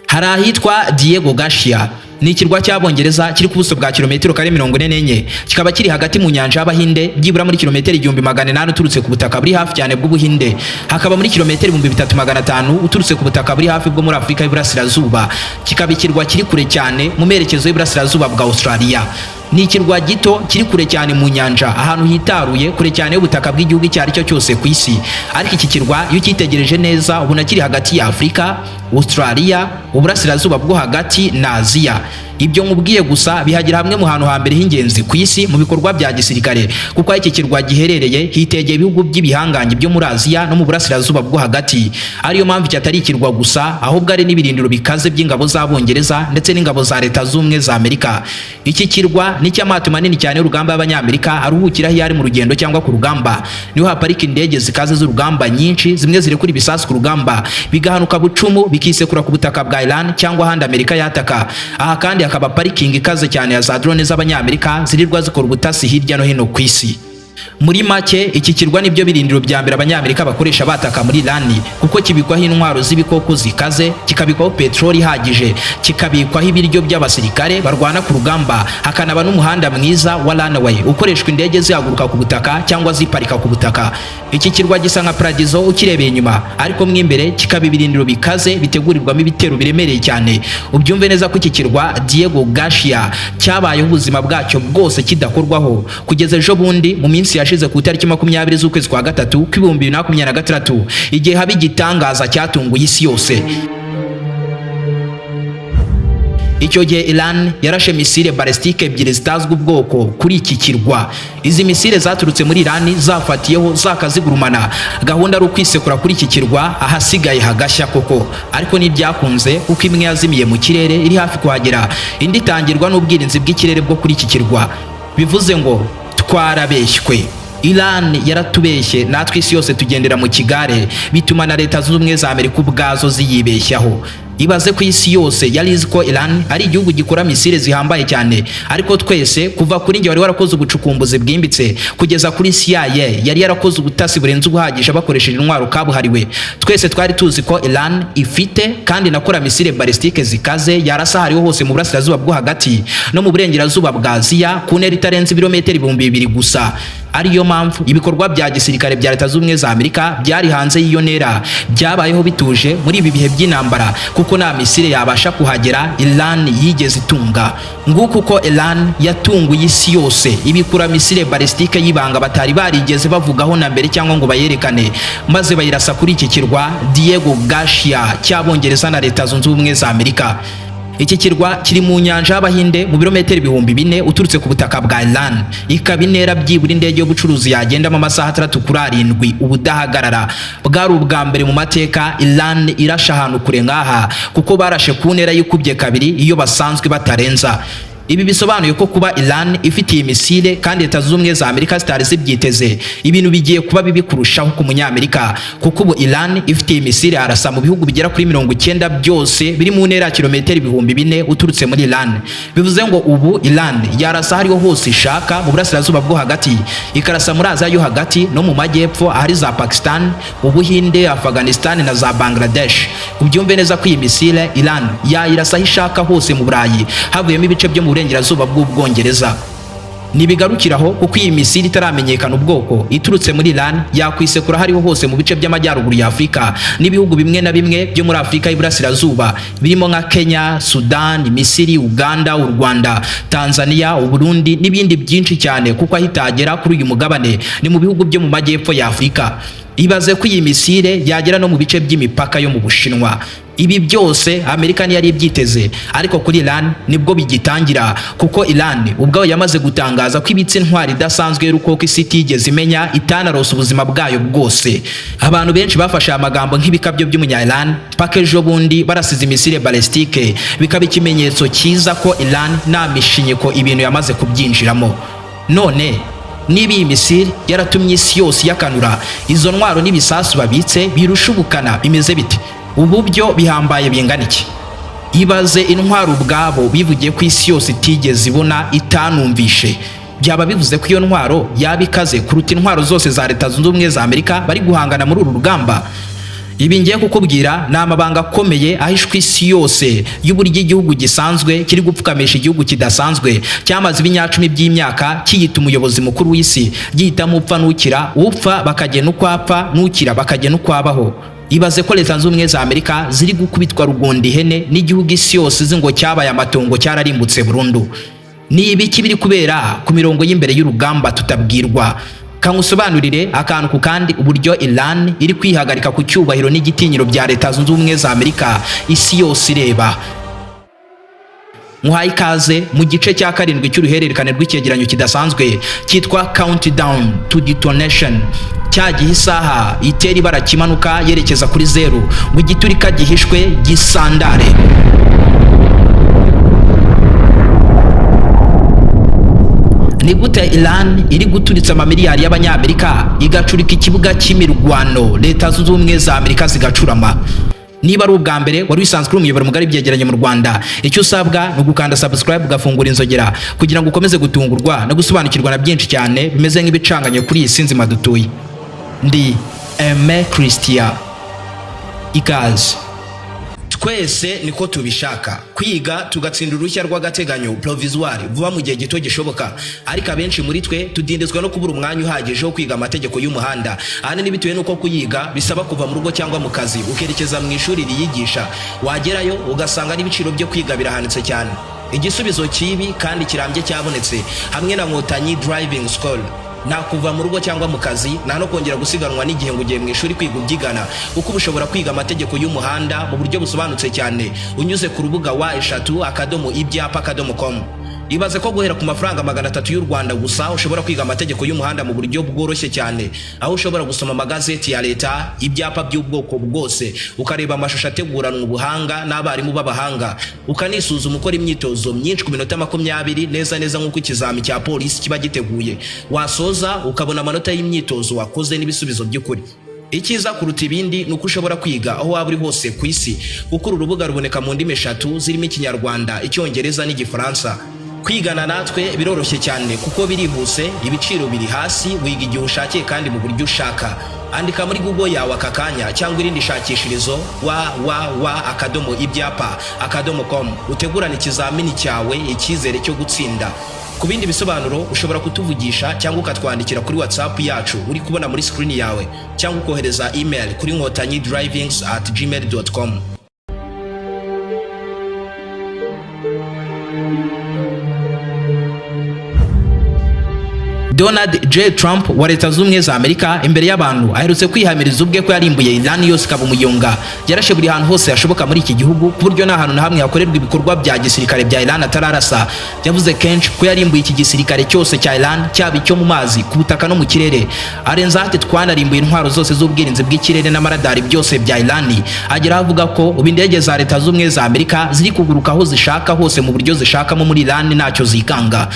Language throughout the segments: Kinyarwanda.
Hari ahitwa Diego Garcia. Ni ikirwa cy'Abongereza kiri ku buso bwa kilometero kare 44, kikaba kiri hagati mu nyanja y'Abahinde, byibura muri kilometero 1800 uturutse ku butaka buri hafi cyane bw'Ubuhinde, hakaba muri kilometero 3500 uturutse ku butaka buri hafi bwo muri Afurika y'Iburasirazuba. Kikaba ikirwa kiri kure cyane mu merekezo y'Iburasirazuba bwa Australia. Ni ikirwa gito kiri kure cyane mu nyanja, ahantu hitaruye kure cyane y'ubutaka bw'igihugu icyo ari cyo cyose ku isi. Ariko iki kirwa, iyo ucyitegereje neza, ubona kiri hagati ya Afurika, Australia, Uburasirazuba bwo Hagati na Aziya. Ibyo nkubwiye gusa bihagira hamwe mu hantu hambere h'ingenzi ku isi mu bikorwa bya gisirikare, kuko aho iki kirwa giherereye hitegeye ibihugu by'ibihangange byo muri Aziya no mu Burasirazuba bwo Hagati. Ariyo mpamvu iki atari ikirwa gusa, ahubwo ari n'ibirindiro bikaze by'ingabo z'Abongereza ndetse n'ingabo za Leta z'Ubumwe za Amerika. Iki kirwa ni cy'amato manini cyane y'urugamba y'Abanyamerika aruhukiraho iyo ari mu rugendo cyangwa ku rugamba. Niho haparika indege zikaze z'urugamba nyinshi, zimwe zirekura ibisasu ku rugamba bigahanuka bucumu, bikisekura ku butaka bwa Iran cyangwa ahandi Amerika yataka. Aha kandi hakaba parikingi ikaze cyane ya za drone z'Abanyamerika zirirwa zikora ubutasi hirya no hino ku isi. Muri make, iki kirwa nibyo birindiro bya mbere Abanyamerika bakoresha bataka muri Iran, kuko kibikwaho intwaro z'ibikoko zikaze, kikabikwaho peteroli ihagije, kikabikwaho ibiryo by'abasirikare barwana ku rugamba, hakanaba n'umuhanda mwiza wa runway ukoreshwa indege zihaguruka ku butaka cyangwa ziparika ku butaka. Iki kirwa gisa nka paradizo ukirebeye inyuma, ariko mo imbere kikaba ibirindiro bikaze bitegurirwamo ibitero biremereye cyane. Ubyumve neza ko iki kirwa Diego Garcia cyabayeho ubuzima bwacyo bwose kidakorwaho, kugeza ejo bundi mu minsi yashize, ku itariki 20 z'ukwezi kwa gatatu k'ibihumbi 2026, igihe haba igitangaza cyatunguye isi yose. Icyo gihe Iran yarashe misile balistike ebyiri zitazwi ubwoko kuri iki kirwa. Izi misile zaturutse muri Iran zafatiyeho zakazigurumana, gahunda ari ukwisekura kuri iki kirwa, ahasigaye hagashya koko. Ariko ntibyakunze, kuko imwe yazimiye mu kirere iri hafi kuhagera, indi itangirwa n'ubwirinzi bw'ikirere bwo kuri iki kirwa. Bivuze ngo twarabeshywe, Iran yaratubeshye, natwe isi yose tugendera mu kigare, bituma na Leta Zunze Ubumwe za Amerika ubwazo ziyibeshyaho. Ibaze ku isi yose yari izi ko Iran ari igihugu gikora misile zihambaye cyane, ariko twese, kuva kuri njye wari warakoze ubucukumbuzi bwimbitse kugeza kuri CIA yari yarakoze ubutasi burenze ubuhagije bakoresheje intwaro kabuhariwe, twese twari tuzi ko Iran ifite kandi inakora misile balistike zikaze yarasa hariho hose mu Burasirazuba bwo Hagati no mu Burengerazuba bwa Aziya, ku ntera itarenze ibirometero 2000 gusa. Ariyo mpamvu ibikorwa bya gisirikare bya Leta z'Ubumwe za Amerika byari hanze y'iyo ntera byabayeho bituje muri ibi bihe by'intambara, kuko nta misile yabasha kuhagera Iran yigeze itunga. Nguko uko Iran yatunguye isi yose, ibikura misile balistike y'ibanga batari barigeze bavugaho na mbere cyangwa ngo bayerekane, maze bayirasa kuri iki kirwa Diego Garcia cy'Abongereza na Leta Zunze Ubumwe za Amerika. Iki kirwa kiri mu nyanja y'Abahinde, mu birometero 4000 uturutse ku butaka bwa Iran, ikaba intera byibura indege y'ubucuruzi yagendamo amasaha 6 kuri 7 ubudahagarara. Bwari ubwa mbere mu mateka Iran irashe ahantu kure nk'aha, kuko barashe ku ntera yikubye kabiri iyo basanzwe batarenza. Ibi bisobanuye ko kuba Iran ifite iyi misile kandi Leta Zunze Ubumwe za Amerika zitari zibyiteze, ibintu bigiye kuba bibi kurushaho ku Munyamerika, kuko ubu Iran ifite iyi misile arasa mu bihugu bigera kuri 90 byose biri mu ntera ya kilometero 4000 uturutse muri Iran. Bivuze ngo ubu Iran yarasa hariho hose ishaka mu Burasirazuba bwo Hagati, ikarasa muri Aziya yo Hagati no mu majyepfo ahari za Pakistan, Ubuhinde, Afghanistan na za Bangladesh. Ubyumve neza ko iyi misile Iran yayirasa aho ishaka hose mu Burayi, havuyemo ibice byo mu burengerazuba bw'Ubwongereza. Ntibigarukiraho, kuko iyi misile itaramenyekana ubwoko iturutse muri Iran yakwisekura hariho hose mu bice by'amajyaruguru ya Afurika n'ibihugu bimwe na bimwe byo muri Afurika y'Iburasirazuba, birimo nka Kenya, Sudan, Misiri, Uganda, u Rwanda, Tanzania, Uburundi n'ibindi byinshi cyane, kuko aho itagera kuri uyu mugabane ni mu bihugu byo mu majyepfo ya Afurika. Ibaze ko iyi misile yagera no mu bice by'imipaka yo mu Bushinwa. Ibi byose Amerika ntiyari ibyiteze, ariko kuri Iran nibwo bigitangira, kuko Iran ubwayo yamaze gutangaza ko ibitse intwari idasanzwe y'urukoko isi itigeze imenya, itanarose ubuzima bwayo bwose. Abantu benshi bafashe aya magambo nk'ibikabyo by'umunya Iran, paka ejo bundi barasize imisile balistike, bikaba ikimenyetso cyiza ko Iran nta mishinyiko, ibintu yamaze kubyinjiramo. None niba iyi misile yaratumye isi yose iyakanura, izo ntwaro n'ibisasu babitse birusha ubukana bimeze bite? Ubu byo bihambaye bingana iki? Ibaze intwaro ubwabo bivugiye ko isi yose itigeze ibona, itanumvishe. Byaba bivuze ko iyo ntwaro yaba ikaze kuruta intwaro zose za Leta Zunze Ubumwe za Amerika bari guhangana muri uru rugamba. Ibi ngiye kukubwira ni amabanga akomeye ahishwe isi yose y'uburyo igihugu gisanzwe kiri gupfukamisha igihugu kidasanzwe cyamaze ibinyacumi by'imyaka kiyita umuyobozi mukuru w'isi, gihitamo upfa n'ukira, upfa bakagena uko apfa, n'ukira bakagena uko abaho. Ibaze ko Leta Zunze Ubumwe za Amerika ziri gukubitwa rugonda ihene n'igihugu isi yose izi ngo cyabaye amatongo, cyararimbutse burundu. Ni ibiki biri kubera ku mirongo y'imbere y'urugamba tutabwirwa? Kangusobanurire akantu ku kandi uburyo Iran iri kwihagarika ku cyubahiro n'igitinyiro bya Leta Zunze Ubumwe za Amerika isi yose ireba. Muhaye ikaze mu gice cya karindwi cy'uruhererekane rw'icyegeranyo kidasanzwe cyitwa Countdown to Detonation, cya gihe isaha itera ibara kimanuka yerekeza kuri zeru mu giturika gihishwe gisandare. Ni gute Iran iri guturitsa amamiliyari y'abanyamerika, igacurika ikibuga cy'imirwano, Leta Zunze Ubumwe za Amerika zigacurama? Niba ari ubwa mbere wari wisanzwe uri umuyoboro mugari byegeranye mu Rwanda, icyo usabwa ni ugukanda subscribe, ugafungura inzogera kugira ngo ukomeze gutungurwa no gusobanukirwa na byinshi cyane bimeze nk'ibicanganye kuri iyi si nzima dutuye. Ndi Aime Christian, ikaze. Twese niko tubishaka, kwiga tugatsinda uruhushya rw'agateganyo, provisoire, vuba mu gihe gito gishoboka. Ariko abenshi muri twe tudindizwa no kubura umwanya uhagije wo kwiga amategeko y'umuhanda, ahanini bitewe n'uko kuyiga bisaba kuva mu rugo cyangwa mu kazi ukerekeza mu ishuri riyigisha, wagerayo ugasanga n'ibiciro byo kwiga birahanitse cyane. Igisubizo kibi kandi kirambye cyabonetse hamwe na Nkotanyi Driving School. Nta kuva mu rugo cyangwa mu kazi, nta no kongera gusiganwa n'igihe ngo ugiye mu ishuri kwiga ubyigana, kuko uba ushobora kwiga amategeko y'umuhanda mu buryo busobanutse cyane unyuze ku rubuga www.ibyapa.com. Ibaze ko guhera ku mafaranga 300 y'u Rwanda gusa ushobora kwiga amategeko y'umuhanda mu buryo bworoshye cyane, aho ushobora gusoma amagazeti ya leta, ibyapa by'ubwoko bwose, ukareba amashusho ateguranwa ubuhanga n'abarimu b'abahanga, ukanisuzuma ukora imyitozo myinshi ku minota 20, neza neza nk'uko ikizami cya polisi kiba giteguye. Wasoza ukabona amanota y'imyitozo wakoze n'ibisubizo by'ukuri. Icyiza kuruta ibindi ni uko ushobora kwiga aho waba uri hose ku isi, kuko uru rubuga ruboneka mu ndimi eshatu zirimo Ikinyarwanda, Icyongereza n'Igifaransa. Kwigana natwe biroroshye cyane kuko birihuse, ibiciro biri hasi, wiga igihe ushakiye kandi mu buryo ushaka. Andika muri Google yawe aka kanya cyangwa irindi shakishirizo www.ibyapa.com, utegurane ikizamini cyawe icyizere cyo gutsinda. Ku bindi bisobanuro ushobora kutuvugisha cyangwa ukatwandikira kuri WhatsApp yacu uri kubona muri screen yawe, cyangwa ukohereza email kuri nkotanyidrivings@gmail.com. Donald J Trump wa Leta Zunze Ubumwe za Amerika imbere y'abantu aherutse kwihamiriza ubwe ko yarimbuye Iran yose ikaba umuyonga. Yarashe buri hantu hose hashoboka muri iki gihugu, ku buryo nta hantu na hamwe hakorerwa ibikorwa bya gisirikare bya Iran atararasa. Yavuze kenshi ko yarimbuye iki gisirikare cyose cya Iran, cyaba icyo mu mazi, ku butaka no mu kirere. Arenzaho ati: "Twanarimbuye intwaro zose z'ubwirinzi bw'ikirere n'amaradari byose bya Iran." Ageraho avuga ko ubu indege za Leta Zunze Ubumwe za Amerika ziri kuguruka aho zishaka hose mu buryo zishakamo muri Iran, ntacyo zikanga.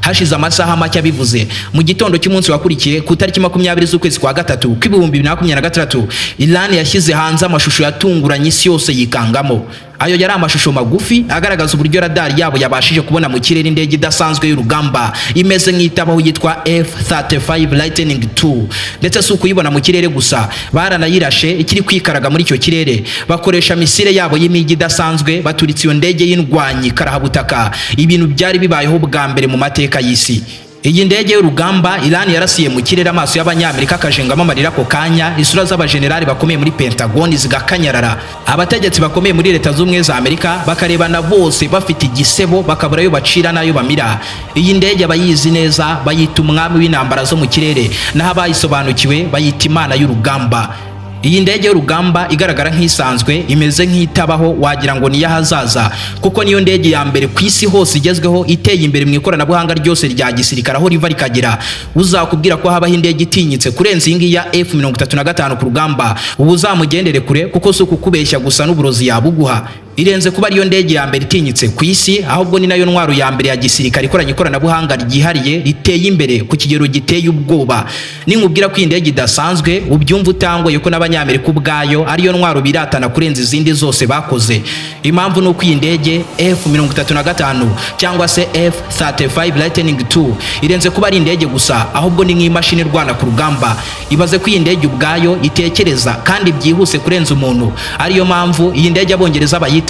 Hashize amasaha make abivuze, mu gitondo cy'umunsi wakurikiye, ku itariki 20 z'ukwezi kwa gatatu kw'2026, Iran yashyize hanze amashusho yatunguranye isi yose yikangamo. Ayo yari amashusho magufi agaragaza uburyo radari yabo yabashije kubona mu kirere indege idasanzwe y'urugamba imeze nk'itabaho yitwa F-35 Lightning II. Ndetse si ukuyibona mu kirere gusa, baranayirashe ikiri kwikaraga muri icyo kirere, bakoresha misile yabo y'imigi idasanzwe, baturitse iyo ndege y'indwanyi karahabutaka, ibintu byari bibayeho bwa mbere mu mateka y'isi. Iyi ndege y'urugamba Iran yarasiye mu kirere, amaso y'Abanyamerika akajengamo amarira ako kanya, isura z'abajenerali bakomeye muri Pentagon zigakanyarara, abategetsi bakomeye muri Leta Z'Ubumwe za Amerika bakarebana bose bafite igisebo, bakabura ayo bacira n'ayo bamira. Iyi ndege abayizi neza bayita umwami w'intambara zo mu kirere, naho abayisobanukiwe bayita imana y'urugamba. Iyi ndege y'urugamba igaragara nk'isanzwe, imeze nk'itabaho, wagira ngo ni iy'ahazaza, kuko niyo ndege ya mbere ku isi hose igezweho, iteye imbere mu ikoranabuhanga ryose rya gisirikare aho riva rikagera. Uzakubwira ko habaho indege itinyitse kurenza iyi ngiyi ya F-35 ku rugamba, ubu uzamugendere kure, kuko si ukukubeshya gusa, n'uburozi yabuguha. Irenze kuba ariyo ndege ya mbere itinyitse ku isi, ahubwo ni nayo ntwaro ya mbere ya gisirikare ikoranye ikoranabuhanga ryihariye riteye imbere ku kigero giteye ubwoba. Ninkubwira ko iyi ndege idasanzwe, ubyumva utangoye ko n'Abanyamerika ubwayo ariyo ntwaro biratana kurenza izindi zose bakoze. Impamvu ni uko iyi ndege F-35 cyangwa se F-35 Lightning II irenze kuba ari indege gusa, ahubwo ni nk'imashini irwana ku rugamba. Ibaze ko iyi ndege ubwayo itekereza kandi byihuse kurenza umuntu, ariyo mpamvu iyi ndege Abongereza bayita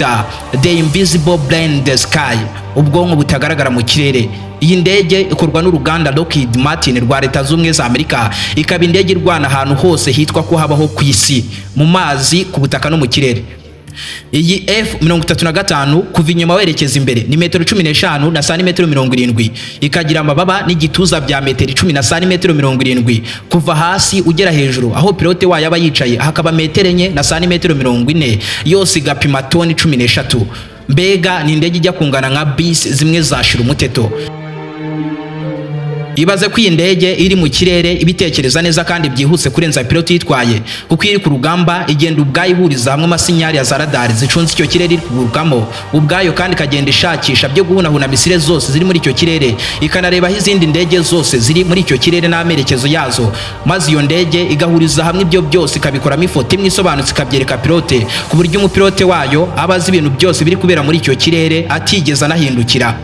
"the invisible brain in the sky", ubwonko butagaragara mu kirere. Iyi ndege ikorwa n'uruganda Lockheed Martin rwa Leta Z'Ubumwe za Amerika, ikaba indege irwana ahantu hose hitwa ko habaho ku isi, mu mazi, ku butaka no mu kirere. Iyi F-35, kuva inyuma werekeza imbere ni metero 15 na santimetero 70, ikagira amababa n'igituza bya metero 10 na santimetero 70. Kuva hasi ugera hejuru aho pilote wayo aba yicaye hakaba metero 4 na santimetero 40, yose igapima toni 13. Mbega ni indege ijya kungana nka bisi zimwe zashira umuteto. Ibaze ko iyi ndege iri mu kirere ibitekereza neza kandi byihuse kurenza piloti uyitwaye, kuko iyo iri ku rugamba igenda ubwayo ihuriza hamwe amasinyari ya za radari zicunze icyo kirere iri kugurukamo ubwayo, kandi ikagenda ishakisha byo guhunahuna misile zose ziri muri icyo kirere, ikanareba aho izindi ndege zose ziri muri icyo kirere n'amerekezo yazo, maze iyo ndege igahuriza hamwe ibyo byose, ikabikoramo ifoto imwe isobanutse, ikabyereka pilote, ku buryo umupilote wayo aba azi ibintu byose biri kubera muri icyo kirere atigeze anahindukira.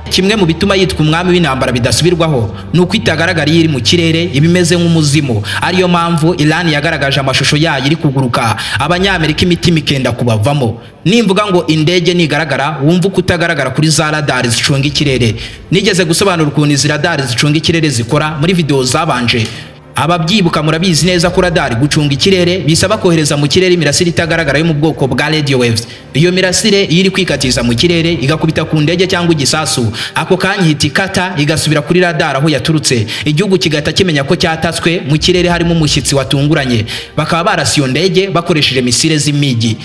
Kimwe mu bituma yitwa umwami w'intambara bidasubirwaho ni uko itagaragara iyo iri mu kirere, iba imeze nk'umuzimu, ariyo mpamvu Iran yagaragaje amashusho yayo iri kuguruka, Abanyamerika imitima ikenda kubavamo. Nimvuga ngo indege nigaragara, wumva uko utagaragara kuri za radari zicunga ikirere. Nigeze gusobanura ukuntu izi radari zicunga ikirere zikora muri video zabanje. Ababyibuka murabizi neza ko radari gucunga ikirere bisaba kohereza mu kirere imirasire itagaragara yo mu bwoko bwa radio waves. Iyo mirasire iyo iri kwikatiza mu kirere igakubita ku ndege cyangwa igisasu, ako kanya ihita ikata igasubira kuri radari aho yaturutse, igihugu kigahita kimenya ko cyatatswe mu kirere, harimo umushyitsi watunguranye, bakaba barasa iyo ndege bakoresheje misile z'imigi.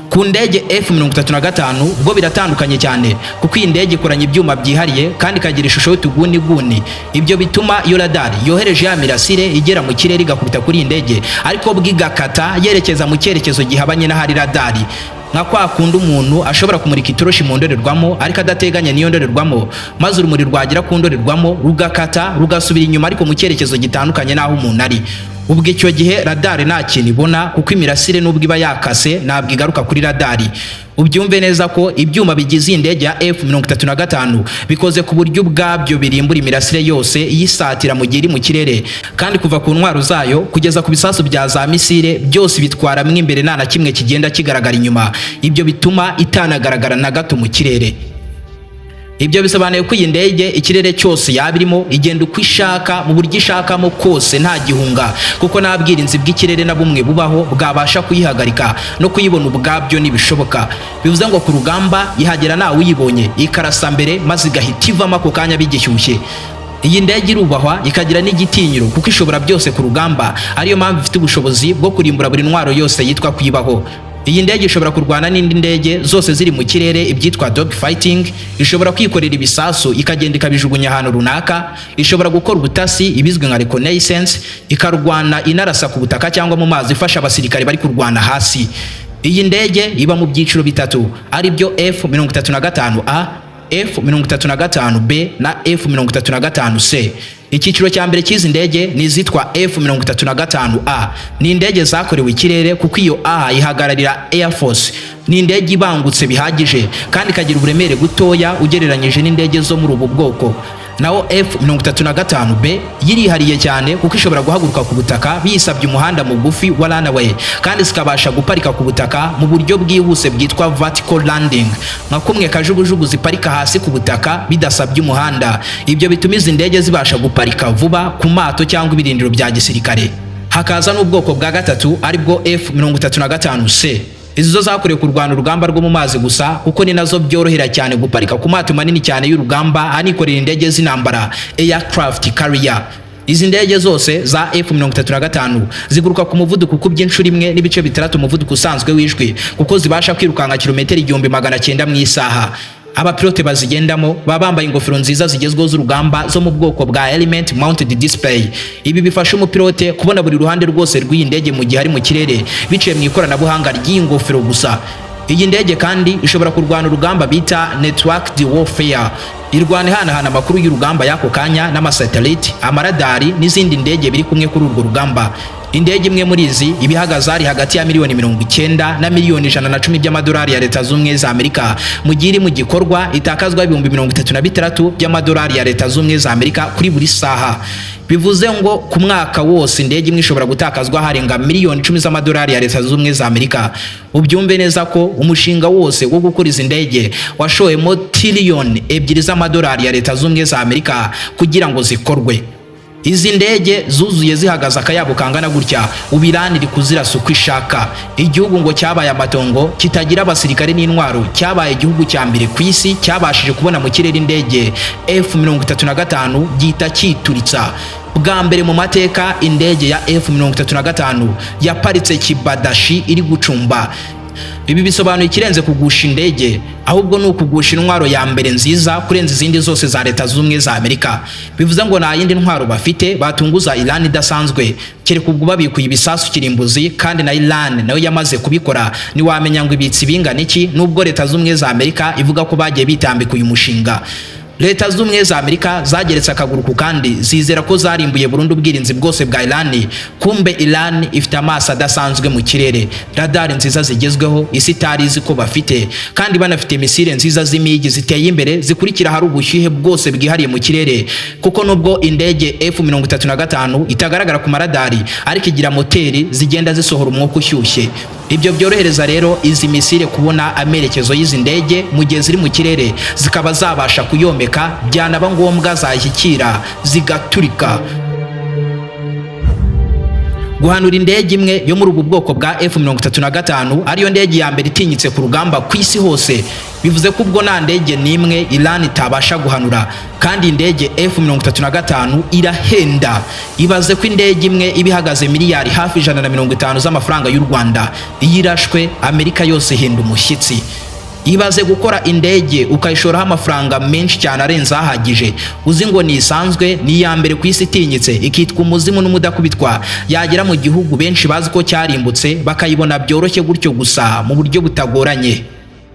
Ku ndege F-35 bwo biratandukanye cyane, kuko iyi ndege ikoranye ibyuma byihariye kandi ikagira ishusho y'utuguniguni. Ibyo bituma iyo radari yohereje ya mirasire igera mu kirere igakubita kuri iyi ndege, ariko bwo igakata yerekeza mu cyerekezo gihabanye n'ahari radari, nka kwa kundi umuntu ashobora kumurika itoroshi mu ndorerwamo ariko adateganye n'iyo ndorerwamo, maze urumuri rwagera ku ndorerwamo rugakata rugasubira inyuma, ariko mu cyerekezo gitandukanye n'aho umuntu ari. Ubwo icyo gihe radari nta kintu ibona, kuko imirasire nubwo iba yakase ntabwo igaruka kuri radari. Ubyumve neza ko ibyuma bigize iyi ndege ya F-35 bikoze ku buryo ubwabyo birimbura imirasire yose iyisatira mu gihe iri mu kirere, kandi kuva ku ntwaro zayo kugeza ku bisasu bya za misile byose bitwaramo imbere, nta na kimwe kigenda kigaragara inyuma. Ibyo bituma itanagaragara na gato mu kirere. Ibyo bisobanuye ko iyi ndege ikirere cyose yaba irimo igenda uko ishaka, mu buryo ishakamo kose, nta gihunga, kuko nta bwirinzi bw'ikirere na bumwe bubaho bwabasha kuyihagarika, no kuyibona ubwabyo ntibishoboka. Bivuze ngo ku rugamba ihagera ntawe uyibonye, ikarasa mbere maze igahita ivamo ako kanya bigishyushye. Iyi ndege irubahwa ikagira n'igitinyiro kuko ishobora byose ku rugamba, ariyo mpamvu ifite ubushobozi bwo kurimbura buri ntwaro yose yitwa kuyibaho. Iyi ndege ishobora kurwana n'indi ndege zose ziri mu kirere, ibyitwa dog fighting. Ishobora kwikorera ibisasu ikagenda ikabijugunya ahantu runaka. Ishobora gukora ubutasi, ibizwi nka reconnaissance, ikarwana inarasa ku butaka cyangwa mu mazi, ifasha abasirikare bari kurwana hasi. Iyi ndege iba mu byiciro bitatu, ari byo F-35A, F-35B na F-35C. Icyiciro cya mbere cy'izi ndege ni izitwa F-35A. Ni indege zakorewe ikirere, kuko iyo A ihagararira Air Force. Ni indege ibangutse bihagije kandi ikagira uburemere butoya ugereranyije n'indege zo muri ubu bwoko. Naho F-35B yirihariye cyane, kuko ishobora guhaguruka ku butaka biyisabye umuhanda mugufi wa runway, kandi zikabasha guparika ku butaka mu buryo bwihuse bwitwa vertical landing, nka kumwe kajugujugu ziparika hasi ku butaka bidasabye umuhanda. Ibyo bituma izi ndege zibasha guparika vuba ku mato cyangwa ibirindiro bya gisirikare. Hakaza n'ubwoko bwa gatatu, aribwo F-35C. Izi zo zakorewe kurwana urugamba rwo mu mazi gusa, kuko ni nazo byorohera cyane guparika ku mato manini cyane y'urugamba anikorera indege z'intambara, aircraft carrier. Izi ndege zose za F-35 ziguruka ku muvuduko ukubye inshuro 1.6 umuvuduko usanzwe w'ijwi, kuko zibasha kwirukanka kilometero 1900 mu isaha. Abapilote bazigendamo baba bambaye ingofero nziza zigezweho z'urugamba zo mu bwoko bwa helmet mounted display. Ibi bifasha umupilote kubona buri ruhande rwose rw'iyi ndege mu gihe ari mu kirere, biciye mu ikoranabuhanga ry'iyi ngofero gusa. Iyi ndege kandi ishobora kurwana urugamba bita networked warfare, irwana ihanahana amakuru y'urugamba y'ako kanya n'amasatelite, amaradari n'izindi ndege biri kumwe kuri urwo rugamba. Indege imwe muri izi iba ihagaze ari hagati ya miliyoni 90 na miliyoni 110 by'amadolari ya Leta Z'Ubumwe za Amerika, mu gihe iri mu gikorwa itakazwa 36,000 by'amadolari ya Leta Z'Ubumwe za Amerika kuri buri saha. Bivuze ngo ku mwaka wose indege imwe ishobora gutakazwa harenga miliyoni 10 z'amadolari ya Leta Z'Ubumwe za Amerika. Ubyumve neza ko umushinga wose wo gukora izi ndege washowemo tiriyoni 2 z'amadolari ya Leta Z'Ubumwe za Amerika kugira ngo zikorwe. Izi ndege zuzuye zihagaze akayabo kangana gutya, ubu Iran iri kuzirasa uko ishaka. Igihugu ngo cyabaye amatongo, kitagira abasirikare n'intwaro, cyabaye igihugu cya mbere ku isi cyabashije kubona mu kirere indege F-35 gihita cyituritsa. Bwa mbere mu mateka indege ya F-35 yaparitse kibadashi iri gucumba. Ibi bisobanuye ikirenze kugusha indege, ahubwo ni ukugusha intwaro ya mbere nziza kurenza izindi zose za Leta Z'Ubumwe za Amerika. Bivuze ngo nta yindi ntwaro bafite batunguza Iran idasanzwe, kereka ubwo babikuye ibisasu kirimbuzi, kandi na Iran nayo yamaze kubikora. Ntiwamenya ngo ibitsi bingana iki, nubwo Leta Z'Ubumwe za Amerika ivuga ko bagiye bitambika uyu mushinga. Leta Z'Ubumwe za Amerika zageretse akaguru ku kandi, zizera ko zarimbuye burundu ubwirinzi bwose bwa Iran. Kumbe Iran ifite amaso adasanzwe mu kirere, radari nziza zigezweho isi itari izi ko bafite, kandi banafite misile nziza z'imigi ziteye imbere zikurikira hari ubushyuhe bwose bwihariye mu kirere, kuko nubwo indege F-35 itagaragara ku maradari, ariko igira moteri zigenda zisohora umwuka ushyushye. Ibyo byorohereza rero izi misile kubona amerekezo y'izi ndege mu gihe ziri mu kirere, zikaba zabasha kuyomeka, byanaba ngombwa zashyikira zigaturika. Guhanura indege imwe yo muri ubu bwoko bwa F-35, ariyo ndege ya mbere itinyitse ku rugamba ku isi hose, bivuze ko ubwo nta ndege n'imwe Iran itabasha guhanura. Kandi indege F-35 irahenda. Ibaze ko indege imwe iba ihagaze miliyari hafi 150 z'amafaranga y'u Rwanda. Iyo irashwe, Amerika yose ihinda umushyitsi. Ibaze gukora indege ukayishoraho amafaranga menshi cyane arenze ahagije, uzi ngo nisanzwe ni iya mbere ku isi itinyitse, ikitwa umuzimu n'umudakubitwa, yagera mu gihugu benshi bazi ko cyarimbutse bakayibona byoroshye gutyo gusa mu buryo butagoranye.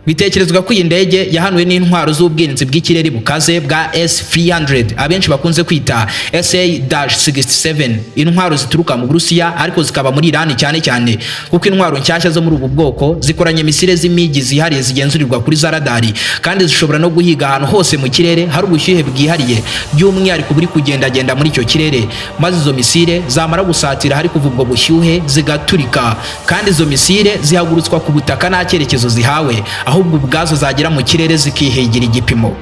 Bitekerezwa ko iyi ndege yahanuwe n'intwaro z'ubwirinzi bw'ikirere bukaze bwa S-300, abenshi bakunze kwita SA-67, intwaro zituruka mu Burusiya ariko zikaba muri Iran cyane cyane, kuko intwaro nshyashya zo muri ubu bwoko zikoranye misile z'imigi zihariye zigenzurirwa kuri za radari, kandi zishobora no guhiga ahantu hose mu kirere hari ubushyuhe bwihariye by'umwihariko buri kugendagenda muri icyo kirere, maze izo misile zamara gusatira hari kuva ubwo bushyuhe zigaturika. Kandi izo misile zihagurutswa ku butaka nta cyerekezo zihawe, ahubwo ubwazo zagera mu kirere zikihigira igipimo.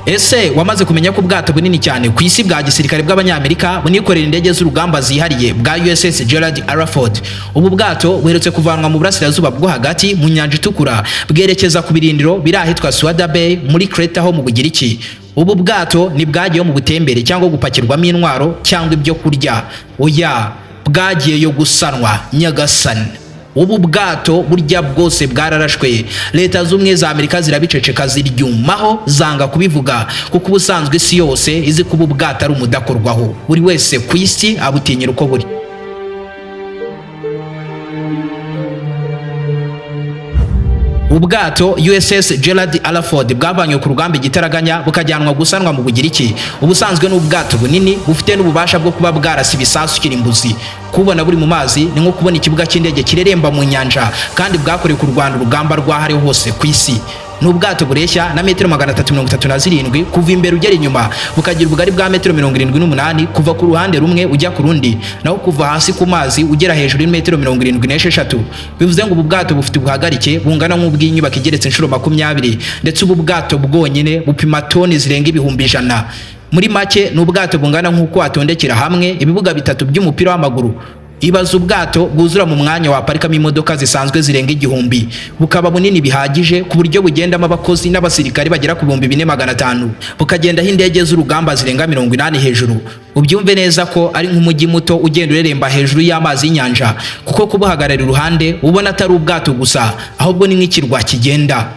Ese wamaze kumenya ko ubwato bunini cyane ku isi bwa gisirikare bw'Abanyamerika bunikorera indege z'urugamba zihariye bwa USS Gerald R. Ford? Ubu bwato buherutse kuvanwa mu burasirazuba bwo hagati mu nyanja itukura, bwerekeza ku birindiro biri ahitwa Suada Bay muri Creta ho mu Bugiriki. Ubu bwato ntibwagiyeho mu butembere cyangwa gupakirwamo intwaro cyangwa ibyo kurya, oya, bwagiyeyo gusanwa. Nyagasani, ubu bwato burya bwose bwararashwe, Leta Z'Ubumwe za Amerika zirabiceceka, ziryumaho, zanga kubivuga, kuko ubusanzwe isi yose izi ko ubu bwato ari umudakorwaho, buri wese ku isi abutinyira uko buri. Ubwato USS Gerald R. Ford bwavanywe ku rugamba igitaraganya bukajyanwa gusanwa mu Bugiriki. Ubusanzwe ni ubwato bunini bufite n'ububasha bwo kuba bwarasa ibisasu kirimbuzi. Kubona buri mu mazi ni nko kubona ikibuga cy'indege kireremba mu nyanja, kandi bwakorewe kurwana urugamba rw'ahariho hose ku isi. Ni ubwato bureshya na metero 337 kuva imbere ugera inyuma, bukagira ubugari bwa metero 78 kuva ku ruhande rumwe ujya ku rundi, naho kuva hasi ku mazi ugera hejuru metero 76. Bivuze ngo ubu bwato bufite ubuhagarike bungana nk'ubw'inyubako igeretse inshuro 20, ndetse ubu bwato bwonyine bupima toni zirenga 100,000. Muri make ni ubwato bungana nk'uko watondekera hamwe ibibuga bitatu by'umupira w'amaguru. Ibaza ubwato bwuzura mu mwanya waparikamo imodoka zisanzwe zirenga 1000, bukaba bunini bihagije ku buryo bugendamo abakozi n'abasirikari bagera ku 4500, bukagendaho indege z'urugamba zirenga 80 hejuru. Ubyumve neza ko ari nk'umujyi muto ugenda ureremba hejuru y'amazi y'inyanja, kuko kubuhagarara iruhande ubona atari ubwato gusa, ahubwo ni nk'ikirwa kigenda.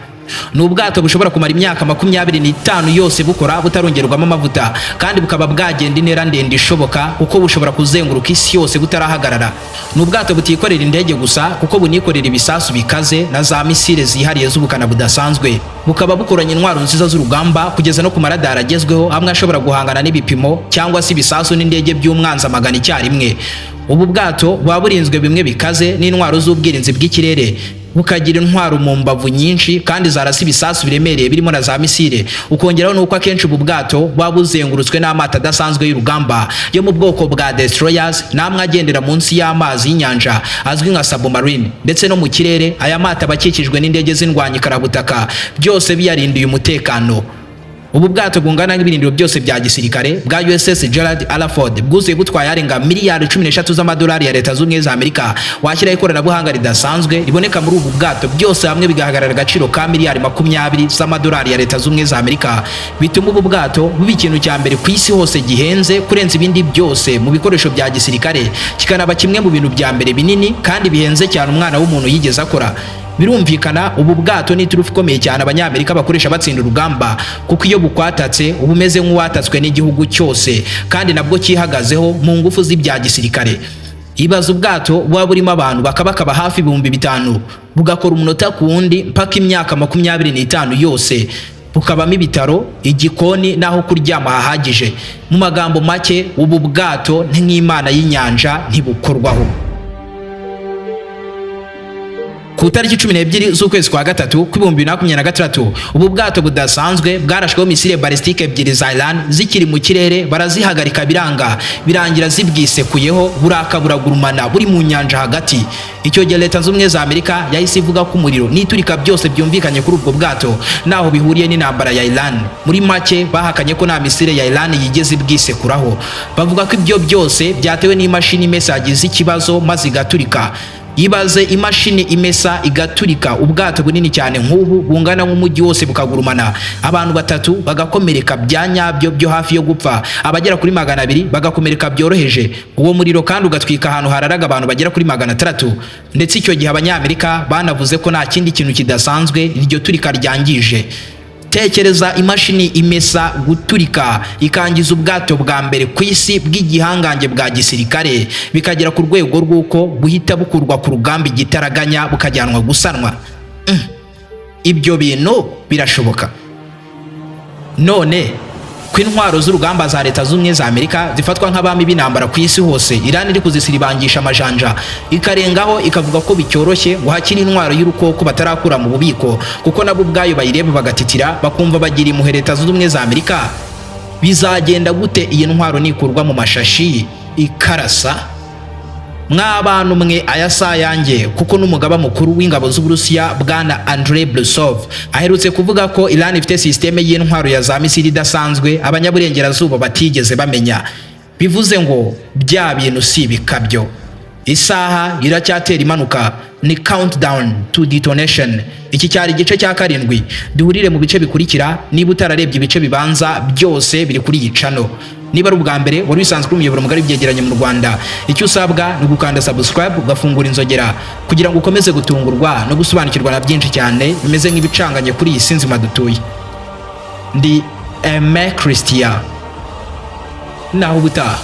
Ni ubwato bushobora kumara imyaka 25 yose bukora butarongerwamo amavuta, kandi bukaba bwagenda intera ndende ishoboka, kuko bushobora kuzenguruka isi yose butarahagarara. Ni ubwato butikorera indege gusa, kuko bunikorera ibisasu bikaze na za misile zihariye z'ubukana budasanzwe, bukaba bukoranye intwaro nziza z'urugamba kugeza no ku maradari agezweho amwe ashobora guhangana n'ibipimo cyangwa se ibisasu n'indege by'umwanzi amagana icyarimwe. Ubu bwato buba burinzwe bimwe bikaze n'intwaro z'ubwirinzi bw'ikirere, bukagira intwaro mu mbavu nyinshi kandi zarasa ibisasu biremereye birimo na za misile. Ukongeraho nuko akenshi ubu bwato buba buzengurutswe n'amato adasanzwe y'urugamba yo mu bwoko bwa destroyers n'amwe agendera munsi y'amazi y'inyanja azwi nka submarine, ndetse no mu kirere aya mato aba akikijwe n'indege z'indwanyi karabutaka, byose biyarindiye umutekano. Ubu bwato bungana n'ibirindiro byose bya gisirikare bwa USS Gerald R. Ford bwuzuye butwaye arenga miliyari 13 z'amadolari ya Leta Zunze Ubumwe za Amerika. Washyiraho ikoranabuhanga ridasanzwe riboneka muri ubu bwato, byose hamwe bigahagarara agaciro ka miliyari 20 z'amadolari ya Leta Zunze Ubumwe za Amerika. Bituma ubu bwato buba ikintu cya mbere ku isi hose gihenze kurenza ibindi byose mu bikoresho bya gisirikare, kikanaba kimwe mu bintu bya mbere binini kandi bihenze cyane umwana w'umuntu yigeze akora. Birumvikana, ubu bwato ni iturufu ikomeye cyane Abanyamerika bakoresha batsinda urugamba, kuko iyo bukwatatse uba umeze nk'uwatatswe n'igihugu cyose, kandi nabwo cyihagazeho mu ngufu z'ibya gisirikare. Ibaza ubwato buba burimo abantu bakabakaba hafi 5000, bugakora umunota ku wundi mpaka imyaka 25 yose, bukabamo ibitaro, igikoni n'aho kuryama hahagije. Mu magambo make, ubu bwato ni nk'imana y'inyanja, ntibukorwaho. Ku itariki 12 z'ukwezi kwa gatatu kw'2026, ubu bwato budasanzwe bwarashweho misile ballistique ebyiri za Iran zikiri mu kirere, barazihagarika biranga, birangira zibwisekuyeho, buraka buragurumana buri mu nyanja hagati. Icyo gihe Leta Zunze Ubumwe za Amerika yahise ivuga ko umuriro n'iturika byose byumvikanye kuri ubwo bwato naho bihuriye n'intambara ya Iran. Muri make, bahakanye ko nta misile ya Iran yigeze ibwisekuraho, bavuga ko ibyo byose byatewe n'imashini imesa yagize ikibazo maze igaturika. Ibaze imashini imesa igaturika, ubwato bunini cyane nk'ubu bungana nk'umujyi wose bukagurumana, abantu batatu bagakomereka bya nyabyo byo hafi yo gupfa, abagera kuri 200 bagakomereka byoroheje, uwo muriro kandi ugatwika ahantu hararaga abantu bagera kuri 600. Ndetse icyo gihe Abanyamerika banavuze ko nta kindi kintu kidasanzwe iryo turika ryangije. Tekereza imashini imesa guturika ikangiza ubwato bwa mbere ku isi bw'igihangange bwa gisirikare, bikagera ku rwego rw'uko buhita bukurwa ku rugamba igitaraganya bukajyanwa gusanwa. Ibyo bintu birashoboka. None ko intwaro z'urugamba za Leta Zunze Ubumwe za Amerika zifatwa nk'abami b'intambara ku isi hose, Iran iri kuzisiribangisha amajanja ikarengaho ikavuga ko bicyoroshye ngo hakiri intwaro y'urukoko batarakura mu bubiko, kuko nabo ubwayo bayireba bagatitira, bakumva bagira impuhwe Leta Zunze Ubumwe za Amerika, bizagenda gute iyi ntwaro nikurwa mu mashashi ikarasa? Mw'abantu mwe, aya si ayanjye, kuko n'umugaba mukuru w'ingabo z'Uburusiya, bwana Andrei Brusov, aherutse kuvuga ko Iran ifite sisiteme y'intwaro ya za misile idasanzwe abanyaburengerazuba batigeze bamenya. Bivuze ngo bya bintu si ibikabyo, isaha iracyatera imanuka, ni countdown to detonation. Iki cyari igice cya karindwi, duhurire mu bice bikurikira. Niba utararebye ibice bibanza, byose biri kuri iyi channel. Niba ari ubwa mbere wari wisanzwe uri umuyoboro mugari w'ibyegeranyo mu Rwanda, icyo usabwa ni ugukanda subscribe, ugafungura inzogera kugira ngo ukomeze gutungurwa no gusobanukirwa na byinshi cyane bimeze nk'ibicanganye kuri iyi si nzima dutuye. Ndi Aime Christian, naho ubutaha.